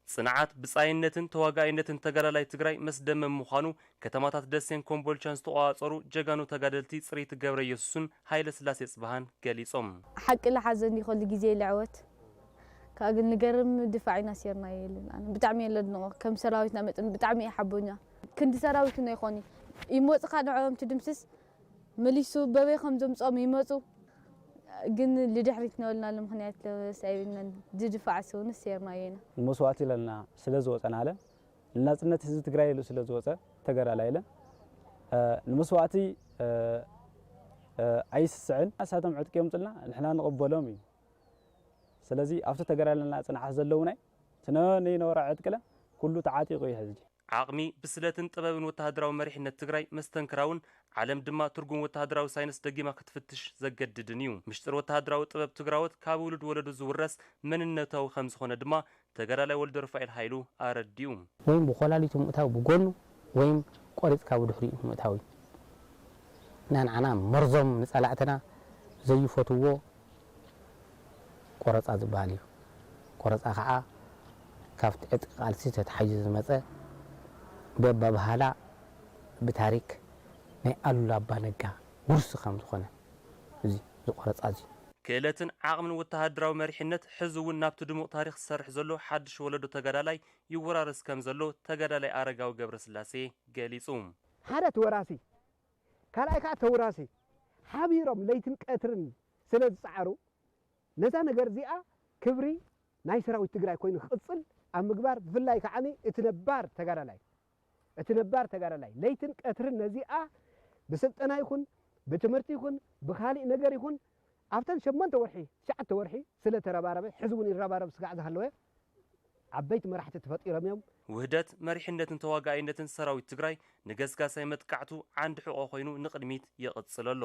ጽንዓት፣ ብጻይነትን ተዋጋኣይነትን ተጋዳላይ ትግራይ መስደመም ምዃኑ ከተማታት ደሴን ኮምቦልቻን ዝተቖጻጸሩ ጀጋኑ ተጋደልቲ ጽሪት ገብረ ኢየሱስን ሃይለ ስላሴ ጽባሃን ገሊጾም። ሓቂ ለሓዘን ይኸሉ ግዜ ለዕወት። ካብ ግን ንገርም ድፋዕ ኢና ሴርና የለን። ኣነ ብጣዕሚ እየ ለድንቖ። ከም ሰራዊትና መጠን ብጣዕሚ እየ ሓቦኛ። ክንዲ ሰራዊትና ይኾኒ። ይመፁኻ ንዕኦም ትድምስስ፣ መሊሱ በበይ ከም ዘምፅኦም ይመፁ። ግን ልድሕሪት ነበልና ምኽንያት ለሳይብነን ዝድፋዕ ሰውንስ ሴርና የና። ንመስዋእቲ ኢለና ስለ ዝወፀና ኣለ፣ ንናፅነት ህዝቢ ትግራይ ኢሉ ስለ ዝወፀ ተጋዳላይ ኢለ፣ እ፣ ንመስዋእቲ፣ እ፣ እ፣ ኣይስስዕን። ንሳቶም ዕጥቂ የምፅልና፣ ንሕና ንቕበሎም እዩ። ስለዚ ኣብቲ ተጋዳላይና ፅንዓት ዘለውናይ፣ እቲ ነ-፣ ነይነበረ ዕጥቅለ ኩሉ ተዓጢቑ እዩ ሕዚ። ዓቕሚ፣ ብስለትን ጥበብን ወተሃደራዊ መሪሕነት ትግራይ መስተንክራውን ዓለም ድማ ትርጉም ወተሃደራዊ ሳይንስ ደጊማ ክትፍትሽ ዘገድድን እዩ። ምሽጥር ወተሃደራዊ ጥበብ ትግራዎት ካብ ውሉድ ወለዶ ዝውረስ መንነታዊ ከም ዝኾነ ድማ ተጋዳላይ ወልደ ሩፋኤል ሃይሉ ኣረዲኡ። ወይም ብኮላሊቱ ምእታው ብጎኑ፣ ወይም ቆሪጽካ ብድሕሪኡ ምእታው እዩ። እና ንዓና መርዞም ንጸላእትና ዘይፈትዎ ቆረጻ ዝበሃል እዩ። ቆረጻ ከዓ ካብቲ ዕጥቂ ቃልሲ ተታሒዙ ዝመጸ፣ ብኣባብሃላ ብታሪክ ናይ ኣሉላ ኣባ ነጋ ውርሲ ከም ዝኾነ እዚ፣ እዚ ቆረጻ እዚ። ክእለትን ዓቕምን ወተሃደራዊ መሪሕነት ሕዚ እውን ናብቲ ድሙቕ ታሪኽ ዝሰርሕ ዘሎ ሓድሽ ወለዶ ተጋዳላይ ይወራረስ ከም ዘሎ ተጋዳላይ ኣረጋዊ ገብረስላሴ ገሊጹ። ሓደ ተወራሲ፣ ካልኣይ ከዓ ተውራሲ ሓቢሮም ለይትን ቀትርን ስለ ዝጸዓሩ፣ ነዛ ነገር እዚኣ ክብሪ ናይ ሰራዊት ትግራይ ኮይኑ ክቕጽል ኣብ ምግባር፣ ብፍላይ ከዓኒ እቲ ነባር ተጋዳላይ፣ እቲ ነባር ተጋዳላይ ለይትን ቀትርን ነዚኣ ብስልጠና ይኹን፣ ብትምህርቲ ይኹን፣ ብኻሊእ ነገር ይኹን፣ ኣብተን ሸሞንተ ወርሒ፣ ትሽዓተ ወርሒ ስለ ተረባረበ፣ ሕዚ እውን ይረባረብ ስጋዕ ዝሃለወ፣ ዓበይቲ መራሕቲ ተፈጢሮም እዮም። ውህደት መሪሕነትን ተዋጋኣይነትን ሰራዊት ትግራይ ንገስጋሳይ መጥቃዕቱ ዓንዲ ሕቖ ኮይኑ ንቕድሚት ይቕጽል ኣሎ።